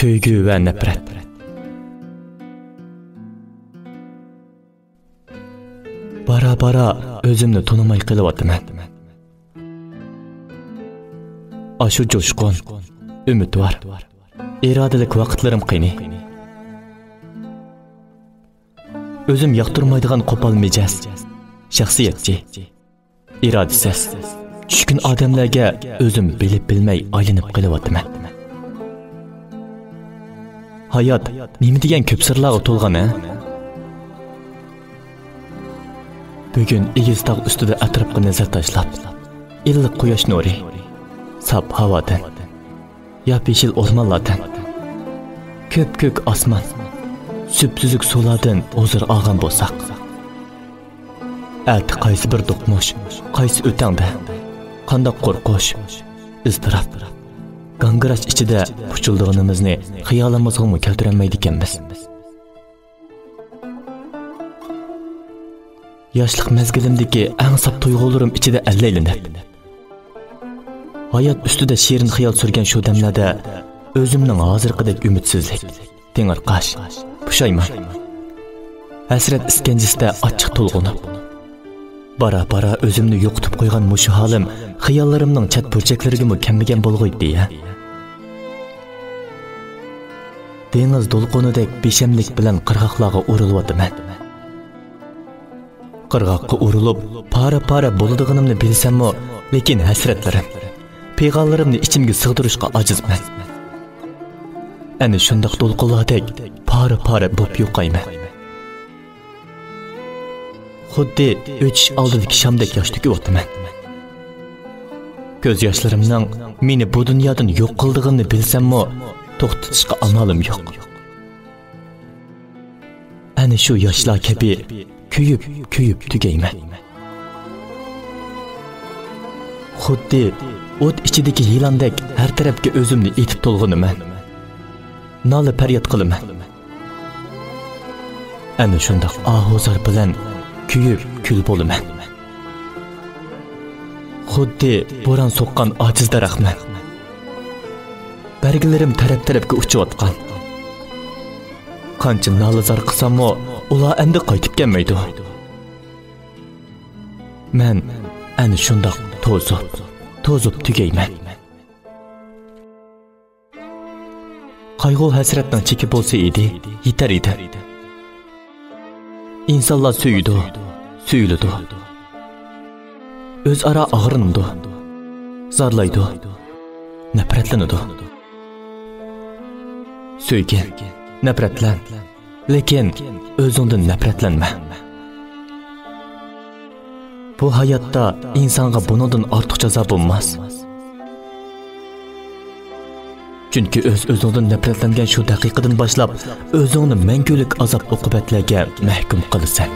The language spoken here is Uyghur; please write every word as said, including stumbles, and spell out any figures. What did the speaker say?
سۆيگۈ ۋە نەپرەت. بارا-بارا ئۆزۈمنى تونۇماي قېلىۋاتىمەن. ئاشۇ جۇشقۇن، ئۈمىدۋار، ئىرادىلىك ۋاقىتلىرىم قېنى؟ ئۆزۈم ياقتۇرمايدىغان قوپال مىجەز، شەخسىيەتچى، ئىرادىسىز، چۈشكۈن ئادەملەرگە ئۆزۈم بىلىپ بىلمەي ئايلىنىپ قېلىۋاتىمەن. ھايات نېمە دېگەن كۆپ سىرلارغا تولغان، ھە؟ بۈگۈن ئېگىز تاغ ئۈستىدە ئەتراپقا نەزەر تاشلاپ، ئىللىق قۇياش نۇرى، ساپ ھاۋادىن، ياپيېشىل ئورمانلاردىن، كۆپكۆك ئاسمان، سۈپسۈزۈك سۇلاردىن ھۇزۇر ئالغان بولساق، ئەتە قايسى بىر دوقمۇش، قايسى ئۆتەڭدە، قانداق قورقۇش، ئىزتىراپ، گاڭگىراش ئىچىدە پۇچۇلدىغىنىمىزنى خىيالىمىزغىمۇ كەلتۈرەلمەيدىكەنمىز. ياشلىق مەزگىلىمدىكى ئەڭ ساپ تۇيغۇلىرىم ئىچىدە ئەللەيلىنىپ، ھايات ئۈستىدە شېرىن خىيال سۈرگەن شۇ دەملەردە ئۆزۈمنىڭ ھازىرقىدەك ئۈمىدسىزلىك، تېڭىرقاش، پۇشايمان، ھەسرەت ئىسكەنجىسىدە ئاچچىق تولغىنىپ، بارا-بارا ئۆزۈمنى يوقىتىپ قويغان مۇشۇ ھالىم خىياللىرىمنىڭ چەت بۇرجەكلىرىگىمۇ كەلمىگەن بولغۇيتتى، ھە؟ دېڭىز دولقۇنىدەك بىشەملىك بىلەن قىرغاقلارغا ئۇرۇلۇۋاتىمەن. قىرغاققا ئۇرۇلۇپ، پارە-پارە بولىدىغىنىمنى بىلسەممۇ، لېكىن ھەسرەتلىرىم، پىغانلىرىمنى ئىچىمگە سىغدۇرۇشقا ئاجىزمەن. ئەنە شۇنداق دولقۇنلاردەك پارە-پارە بولۇپ يوقايمەن. خۇددى ئۆچۈش ئالدىدىكى شامدەك ياش تۆكۈۋاتىمەن. كۆز ياشلىرىمنىڭ مېنى بۇ دۇنيادىن يوق قىلىدىغىنىنى بىلسەممۇ، توختىتىشقا ئامالىم يوق. ئەنە شۇ ياشلار كەبى كۆيۈپ، كۆيۈپ تۈگەيمەن. خۇددى ئوت ئىچىدىكى يىلاندەك ھەر تەرەپكە ئۆزۈمنى ئېتىپ تولغىنىمەن. نالە پەرياد قىلىمەن. ئەنە شۇنداق ئاھۇ زار بىلەن كۆيۈپ كۈل بولىمەن. خۇددى بوران سوققان ئاجىز دەرەخمەن. بەرگلىرىم تەرەپ-تەرەپكە ئۇچۇۋاتقان. قانچە نالە-زار قىلساممۇ، ئۇلار ئەمدى قايتىپ كەلمەيدۇ. مەن ئەنە شۇنداق توزۇپ، توزۇپ تۈگەيمەن. قايغۇ-ھەسرەتنىڭ چېكى بولسا ئىدى، يېتەر ئىدى. ئىنسانلار سۆيىدۇ، سۆيۈلىدۇ. ئۆزئارا ئاغرىنىدۇ، زارلايدۇ، نەپرەتلىنىدۇ. سۆيگىن، نەپرەتلەن، لېكىن ئۆزۈڭدىن نەپرەتلەنمە. بۇ ھاياتتا ئىنسانغا بۇنىڭدىن ئارتۇق جازا بولماس. چۈنكى ئۆز-ئۆزۈڭدىن نەپرەتلەنگەن شۇ دەقىقىدىن باشلاپ، ئۆزۈڭنى مەڭگۈلۈك ئازاب-ئوقۇبەتلەرگە مەھكۇم قىلىسەن.